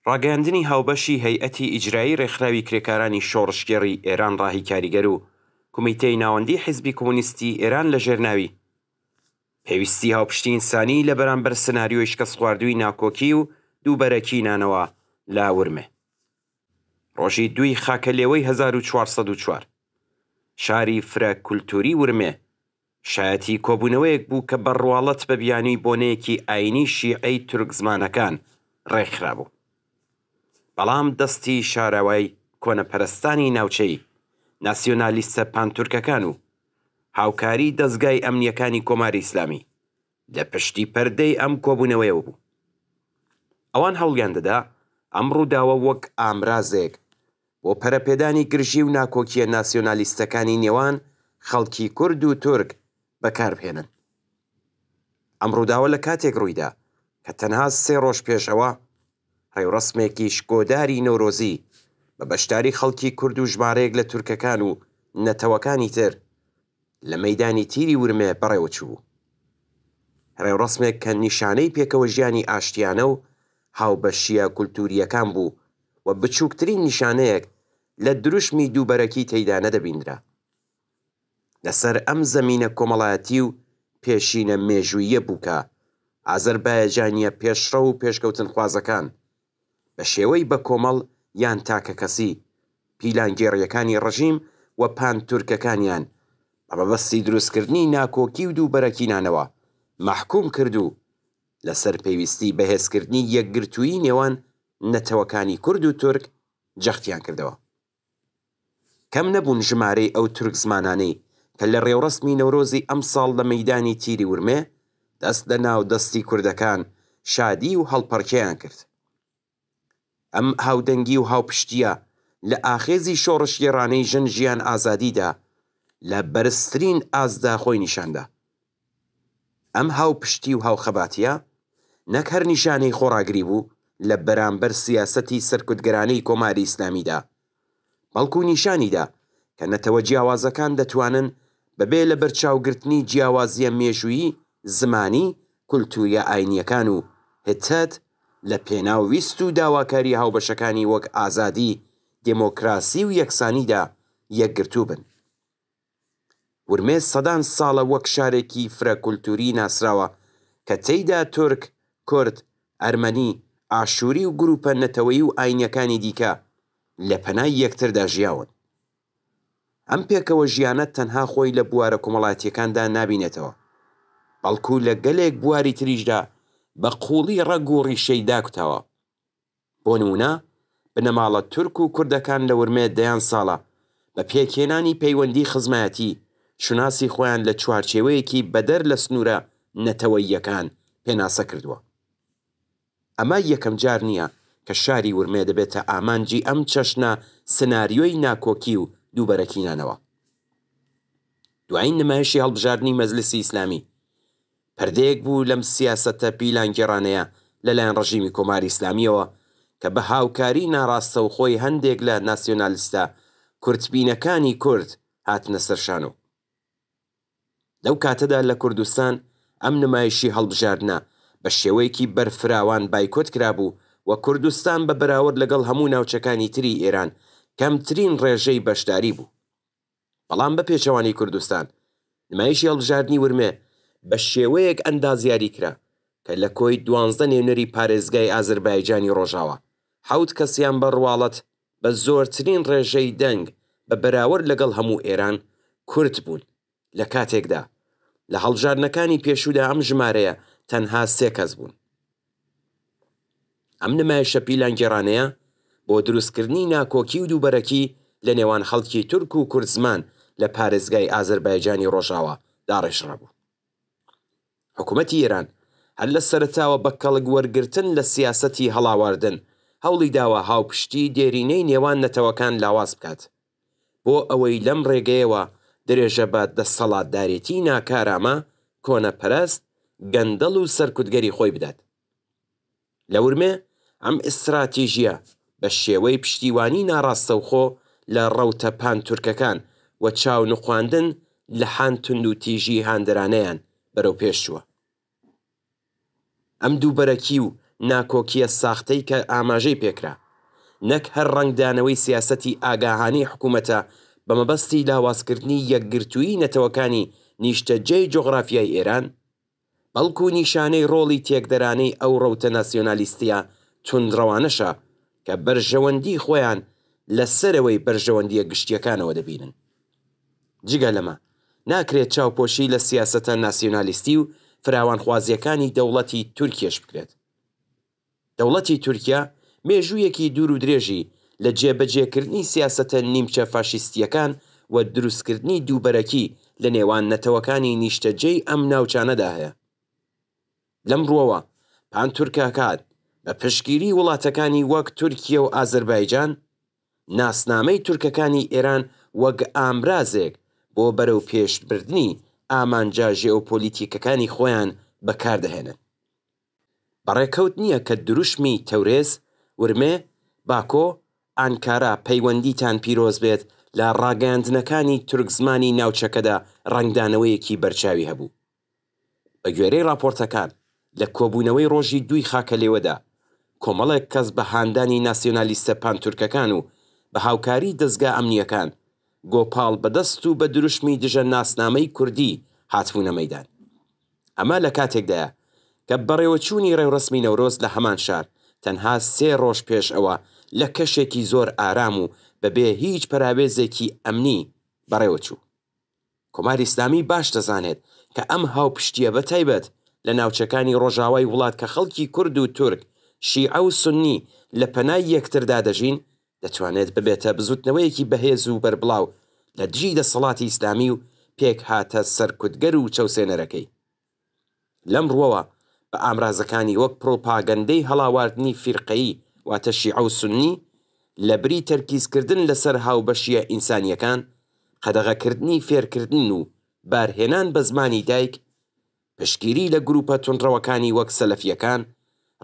ڕاگەیاندنی هاوبەشی هەیئەتی ئیجرایی ڕێکخراوی کرێکارانی شۆڕشگێڕی ئێران ڕاهی کاریگەر و کومیتەی ناوەندیی حیزبی کۆمۆنیستی ئێران لە ژێر ناوی پێویستی هاوپشتی ئینسانی لە بەرامبەر سناریۆی شکستخواردووی ناکۆکی و دووبەرەکی نانەوە لە ورمێ ڕۆژی دووی خاکەلێوەی 1404 شاری فرە کولتووری ورمێ شایەتی کۆبوونەوەیەک بوو کە بە ڕواڵەت بە بیانووی بۆنەیەکی ئایینی شیعەی تورکزمانەکان ڕێکخرابوو. بەڵام دەستی شاراوای کۆنەپەرستانی ناوچەیی، ناسیۆنالیستە پانتورکەکان و هاوکاری دەزگای ئەمنییەکانی کۆماری ئیسلامی لە پشتی پەردەی ئەم کۆبوونەوەیەوە بوو. ئەوان هەوڵیان دەدا ئەم ڕووداوە وەک ئامرازێک بۆ پەرەپێدانی گرژی و ناکۆکییە ناسیۆنالیستەکانی نێوان خەڵکی کورد و تورک بەکاربهێنن. ئەم ڕووداوە لە کاتێک ڕوویدا کە تەنها سێ ڕۆژ پێش ئەوە، ڕێوڕەسمێکی شکۆداری نەورۆزی بە بەشداری خەڵکی کورد و ژمارەیەک لە تورکەکان و نەتەوەکانی تر لە مەیدانی تیری ورمێ بەڕێوەچووبوو. ڕێوڕەسمێک کە نیشانەی پێکەوەژیانی ئاشتیانە و هاوبەشییە کولتوورییەکان بوو و بچووکترین نیشانەیەک لە دروشمی دووبەرەکی تێیدا نەدەبینرا. لەسەر ئەم زەمینە کۆمەڵایەتی و پێشینە مێژووییە بوو کە ئازەربایەجانییە پێشڕەو و پێشکەوتنخوازەکان بە شێوەی بەکۆمەڵ یان تاکەکەسی پیلانگێڕییەکانی ڕژیم و پان-تورکەکانیان بە مەبەستی دروستکردنی ناکۆکی و دووبەرەکینانەوە مەحکووم کرد و لەسەر پێویستی بەهێزکردنی یەکگرتوویی نێوان نەتەوەکانی کورد و تورک جەختیان کردەوە. کەم نەبوون ژمارەی ئەو تورک زمانانەی کە لە ڕێوڕەسمی نەورۆزی ئەمساڵ لە مەیدانی تیری ورمێ دەست لە ناو دەستی کوردەکان شادی و هەڵپەڕکێیان کرد. ئەم هاودەنگی و هاوپشتییە لە ئاخێزی شۆڕشگێڕانەی ژن ژیان ئازادیدا لە بەرزترین ئاستدا خۆی نیشاندا. ئەم هاوپشتی و هاوخەباتییە نەک هەر نیشانەی خۆڕاگری بوو لە بەرامبەر سیاسەتی سەرکوتگەرانەی کۆماری ئیسلامیدا، بەڵکوو نیشانی دا کە نەتەوە جیاوازەکان دەتوانن بەبێ لەبەرچاوگرتنی جیاوازییە مێژوویی، زمانی، کولتوورییە ئاینییەکان و هتد لە پێناو ویست و داواکارییە هاوبەشەکانی وەک ئازادی، دێمۆکراسی و یەکسانیدا یەکگرتوو بن. ورمێ سەدان ساڵە وەک شارێکی فرە کولتووری ناسراوە کە تێیدا تورک، کورد، ئەرمەنی، ئاشووری و گرووپە نەتەوەیی و ئاینییەکانی دیکە لە پەنای یەکتردا ژیاون. ئەم پێکەوە ژیانە تەنها خۆی لە بوارە کۆمەڵایەتییەکاندا نابینێتەوە، بەڵکو لە گەلێک بواری تریشدا بە قووڵی ڕەگ و ڕیشەی داکوتاوە. بۆ نموونە بنەماڵە تورک و کوردەکان لە ورمێ دەیان ساڵە بە پێکهێنانی پەیوەندی خزمایەتی شوناسی خۆیان لە چوارچێوەیەکی بەدەر لە سنوورە نەتەوەییەکان پێناسە کردووە. ئەمە یەکەم جار نییە کە شاری ورمێ دەبێتە ئامانجی ئەم چەشنە سناریۆی ناکۆکی و دووبەرەکینانەوە. دوایین نمایشی هەڵبژاردنی مەجلسی ئیسلامی پەردەیەک بوو لەم سیاسەتە پیلانگێڕانەیە لەلایەن ڕژیمی کۆماری ئیسلامییەوە کە بە هاوکاری ناڕاستەوخۆی هەندێک لە ناسیۆنالیستە کورتبینەکانی کورد هاتنە سەر شانۆ. لەو کاتەدا لە کوردستان ئەم نمایشی هەڵبژاردنە بە شێوەیەکی بەرفراوان بایکۆت کرابوو و کوردستان بە بەراورد لەگەڵ هەموو ناوچەکانی تری ئێران کەمترین ڕێژەی بەشداری بوو. بەڵام بە پێچەوانەی کوردستان، نمایشی هەڵبژاردنی ورمێ بە شێوەیەک ئەندازیاری کرا کە لە کۆی دوانزدە نوێنەری پارێزگای ئازربایجانی ڕۆژاوا، حەوت کەسیان بە ڕواڵەت بە زۆرترین ڕێژەی دەنگ بە بەراورد لەگەڵ هەموو ئێران کورد بوون، لە کاتێکدا لە هەڵبژاردنەکانی پێشوودا ئەم ژمارەیە تەنها سێ کەس بوون. ئەم نمایشە پیلانگێڕانەیە بۆ دروستکردنی ناکۆکی و دووبەرەکی لە نێوان خەڵکی تورک و کوردزمان لە پارێزگای ئازەربایجانی ڕۆژاوا داڕێژرابوو. حکومەتی ئێران هەر لە سەرەتاوە بە کەڵک وەرگرتن لە سیاسەتی هەڵاواردن هەوڵی داوە هاوپشتی دێرینەی نێوان نەتەوەکان لاواز بکات بۆ ئەوەی لەم ڕێگەیەوە درێژە بە دەسەڵاتدارێتی ناکارامە، کۆنەپەرست، گەندەڵ و سەرکوتگەری خۆی بدات. لە ورمێ ئەم ئیستراتیژییە بە شێوەی پشتیوانی ناڕاستەوخۆ لە ڕەوتە پان تورکەکان و چاونوقاندن لە حان توندوتیژی هاندەرانەیان بەرەوپێش چووە. ئەم دووبەرەکی و ناکۆکییە ساختەی کە ئاماژەی پێکرا، نەک هەر ڕەنگدانەوەی سیاسەتی ئاگاهانەی حکوومەتە بە مەبەستی لاوازکردنی یەکگرتوویی نەتەوەکانی نیشتەجێی جوغرافیای ئێران، بەڵکوو نیشانەی ڕۆڵی تێکدەرانەی ئەو ڕەوتە ناسیۆنالیستییە توندڕەوانەشە کە بەرژەوەندیی خۆیان لە سەرەوەی بەرژەوەندییە گشتییەکانەوە دەبینن. جگە لەمە، ناکرێت چاوپۆشی لە سیاسەتە ناسیۆنالیستی و فراوانخوازییەکانی دەوڵەتی تورکیەش بکرێت. دەوڵەتی تورکیا مێژوویەکی دوور و درێژی لە جێبەجێکردنی سیاسەتە نیمچە فاشیستییەکان و دروستکردنی دووبەرەکی لە نێوان نەتەوەکانی نیشتەجێی ئەم ناوچانەدا هەیە. لەم ڕووەوە پان تورکەکان بە پشتگیری وڵاتەکانی وەک تورکیە و ئازەربایجان، ناسنامەی تورکەکانی ئێران وەک ئامرازێک بۆ بەرەوپێشبردنی ئامانجە ژێئۆپۆلیتیکەکانی خۆیان بەکار دەهێنن. بەڕێکەوت نییە کە دروشمی تەورێز، ورمێ، باکۆ، ئانکارا پەیوەندیتان پیرۆز بێت لە ڕاگەیاندنەکانی تورکزمانی ناوچەکەدا ڕەنگدانەوەیەکی بەرچاوی هەبوو. بە گوێرەی ڕاپۆرتەکان، لە کۆبوونەوەی ڕۆژی دووی خاکەلێوەدا، کۆمەڵێک کەس بە هاندانی ناسیۆنالیستە پانتورکەکان و بە هاوکاری دەزگا ئەمنییەکان، گۆپاڵ بەدەست و بە دروشمی دژە ناسنامەی کوردی هاتبوونە مەیدان. ئەمە لە کاتێکدایە کە بەڕێوەچوونی ڕێوڕەسمی نەورۆز لە هەمان شار تەنها سێ ڕۆژ پێش ئەوە لە کەشێکی زۆر ئارام و بەبێ هیچ پەراوێزێکی ئەمنی بەڕێوەچوو. کۆماری ئیسلامی باش دەزانێت کە ئەم هاوپشتییە بە تایبەت لە ناوچەکانی ڕۆژاوای وڵات کە خەڵکی کورد و تورک، شیعە و سوننی لە پەنای یەکتردا دەژین، دەتوانێت ببێتە بزووتنەوەیەکی بەهێز و بەربڵاو لە دژی دەسەڵاتی ئیسلامی و پێکهاتە سەرکوتگەر و چەوسێنەرەکەی. لەم ڕووەوە بە ئامرازەکانی وەک پڕوپاگەندەی هەڵاواردنی فیرقەیی واتە شیعە و سوننی، لەبری تەرکیزکردن لەسەر هاوبەشییە ئینسانییەکان، قەدەغەکردنی فێرکردن و بارهێنان بە زمانی دایک، پشتگیری لە گرووپە توندڕەوەکانی وەک سەلەفییەکان،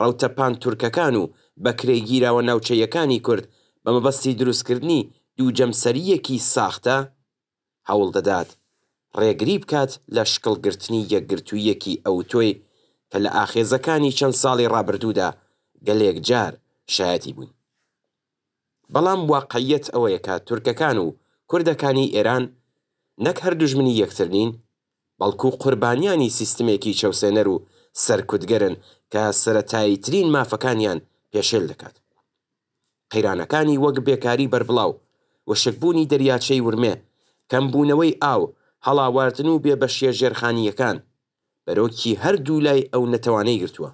ڕەوتە پان تورکەکان و بەکرێگیراوە ناوچەییەکانی کورد بە مەبەستی دروستکردنی دووجەمسەرییەکی ساختە، هەوڵ دەدات ڕێگری بکات لە شکڵگرتنی یەکگرتووییەکی ئەوتۆی کە لە ئاخێزەکانی چەند ساڵی ڕابردوودا گەلێک جار شایەتی بووین. بەڵام واقعییەت ئەوەیە کە تورکەکان و کوردەکانی ئێران نەک هەر دوژمنی یەکتر نین، بەڵکو قوربانیانی سیستمێکی چەوسێنەر و سەرکوتگەرن کە سەرەتاییترین مافەکانیان پێشێل دەکات. قەیرانەکانی وەک بێکاری بەربڵاو، وشکبوونی دەریاچەی ورمێ، کەمبوونەوەی ئاو، هەڵاواردن و بێبەشییە ژێرخانییەکان، بەرۆکی هەردوولای ئەو نەتەوانەی گرتووە.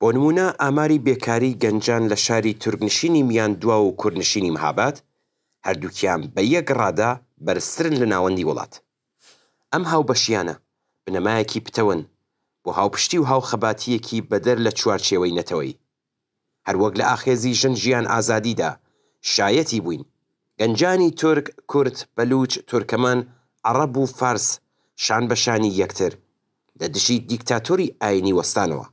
بۆ نموونە ئاماری بێکاریی گەنجان لە شاری تورکنشینی میاندواو و کوردنشینی مهاباد، هەردووکیان بە یەک ڕادە بەرزترن لە ناوەندی وڵات. ئەم هاوبەشییانە بنەمایەکی پتەون بۆ هاوپشتی و هاوخەباتییەکی بەدەر لە چوارچێوەی نەتەوەیی. هەروەک لە ئاخێزی ژن ژیان ئازادیدا شایەتی بووین، گەنجانی تورک، کورد، بەلووچ، تورکەمان، عەڕەب و فارس شان بە شانی یەکتر لە دژی دیکتاتۆری ئایینی وەستانەوە.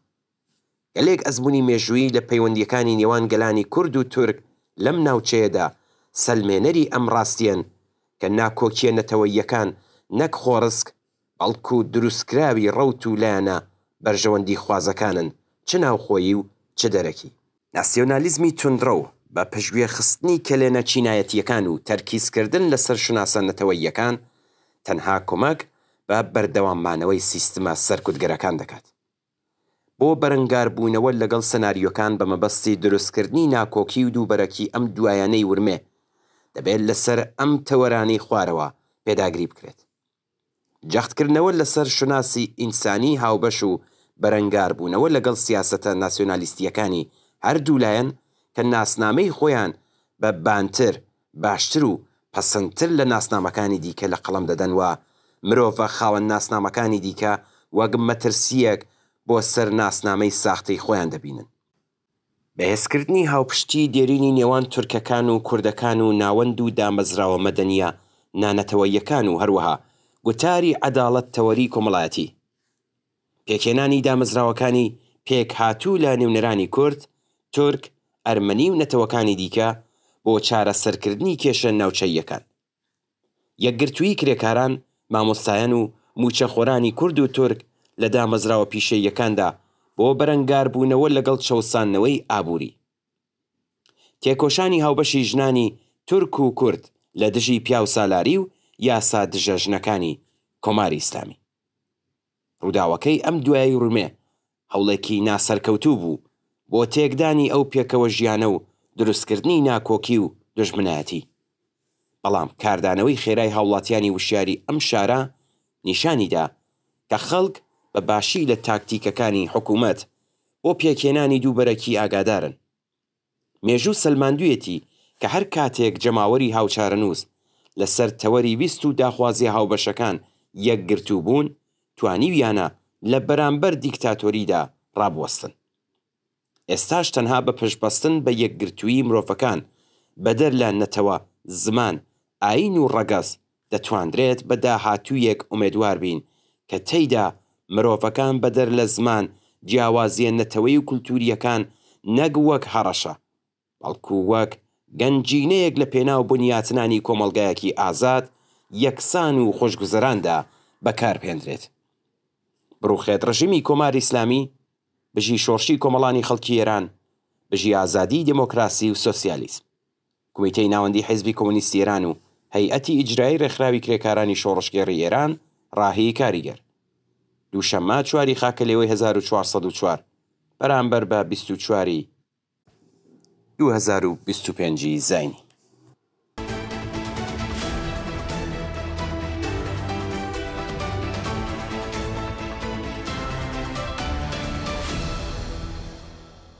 گەلێک ئەزموونی مێژوویی لە پەیوەندییەکانی نێوان گەلانی کورد و تورک لەم ناوچەیەدا سەلمێنەری ئەم ڕاستییەن کە ناکۆکییە نەتەوەییەکان نەک خۆڕسک بەڵکو دروستکراوی ڕەوت و لایەنە بەرژەوەندیخوازەکانن چ ناوخۆیی و چ دەرەکی. ناسیۆنالیزمی توندڕەو بە پشتگوێخستنی کەلێنە چینایەتییەکان و تەرکیزکردن لەسەر شوناسە نەتەوەییەکان تەنها کۆمەک بە بەردەواممانەوەی سیستمە سەرکوتگەرەکان دەکات. بۆ بەرەنگاربوونەوە لەگەڵ سناریۆکان بە مەبەستی دروستکردنی ناکۆکی و دووبەرەکی ئەم دوایانەی ورمێ، دەبێت لەسەر ئەم تەوەرانەی خوارەوە پێداگری بکرێت. جەختکردنەوە لەسەر شوناسی ئینسانیی هاوبەش و بەرەنگاربوونەوە لەگەڵ سیاسەتە ناسیۆنالیستییەکانی هەردوو لایەن کە ناسنامەی خۆیان بە بانتر، باشتر و پەسەندتر لە ناسنامەکانی دیکە لە قەڵەم دەدەن و مرۆڤە خاوەن ناسنامەکانی دیکە وەک مەترسییەک بۆ سەر ناسنامەی ساختەی خۆیان دەبینن. بەهێزکردنی هاوپشتیی دێرینی نێوان تورکەکان و کوردەکان و ناوەند و دامەزراوە مەدەنییە نانەتەوەییەکان و هەروەها گوتاری عەداڵەت تەوەری کۆمەڵایەتی. پێکهێنانی دامەزراوەکانی پێکهاتوو لە نوێنەرانی کورد، تورک، ئەرمەنی و نەتەوەکانی دیکە بۆ چارەسەرکردنی کێشە ناوچەییەکان. یەکگرتوویی کرێکاران، مامۆستایان و مووچەخۆرانی کورد و تورک لە دامەزراوە پیشەییەکاندا بۆ بەرەنگاربوونەوە لەگەڵ چەوساندنەوەی ئابووری. تێکۆشانی هاوبەشی ژنانی تورک و کورد لە دژی پیاوسالاری و یاسا دژە ژنەکانی کۆماری ئیسلامی. ڕووداوەکەی ئەم دوایی ورمێ هەوڵێکی ناسەرکەوتوو بوو بۆ تێکدانی ئەو پێکەوە ژیانە و دروستکردنی ناکۆکی و دوژمنایەتی. بەڵام کاردانەوەی خێرای هاوڵاتیانی وشیاری ئەم شارە نیشانی دا کە خەڵک بە باشی لە تاکتیکەکانی حکوومەت بۆ پێکهێنانی دووبەرەکی ئاگادارن. مێژوو سەلماندوویەتی کە هەر کاتێک جەماوەری هاوچارەنووس لەسەر تەوەری ویست و داخوازییە هاوبەشەکان یەکگرتوو بوون، توانیویانە لە بەرامبەر دیکتاتۆریدا ڕابوەستن. ئێستاش تەنها بە پشتبەستن بە یەکگرتوویی مرۆڤەکان، بەدەر لە نەتەوە، زمان، ئایین و ڕەگەز، دەتواندرێت بە داهاتوویەک ئومێدوار بین کە تێیدا مرۆڤەکان بەدەر لە زمان، جیاوازییە نەتەوەیی و کولتوورییەکان نەک وەک هەڕەشە، بەڵکو وەک گەنجینەیەک لە پێناو بنیاتنانی کۆمەڵگایەکی ئازاد، یەکسان و خۆشگوزەراندا بەکاربهێندرێت. بڕوخێت ڕژیمی کۆماری ئیسلامی، بژی شۆڕشی کۆمەڵانی خەڵکی ئێران، بژی ئازادی، دێمۆکراسی و سۆسیالیسم. کومیتەی ناوەندی حیزبی کۆمۆنیستی ئێران و هەیئەتی ئیجرایی ڕێکخراوی کرێکارانی شۆڕشگێڕی ئێران ڕاهی کاریگەر. دووشەممە چواری خاکەلێوەی 1404 بەرامبەر بە 24 ی 2025 ی زاینی.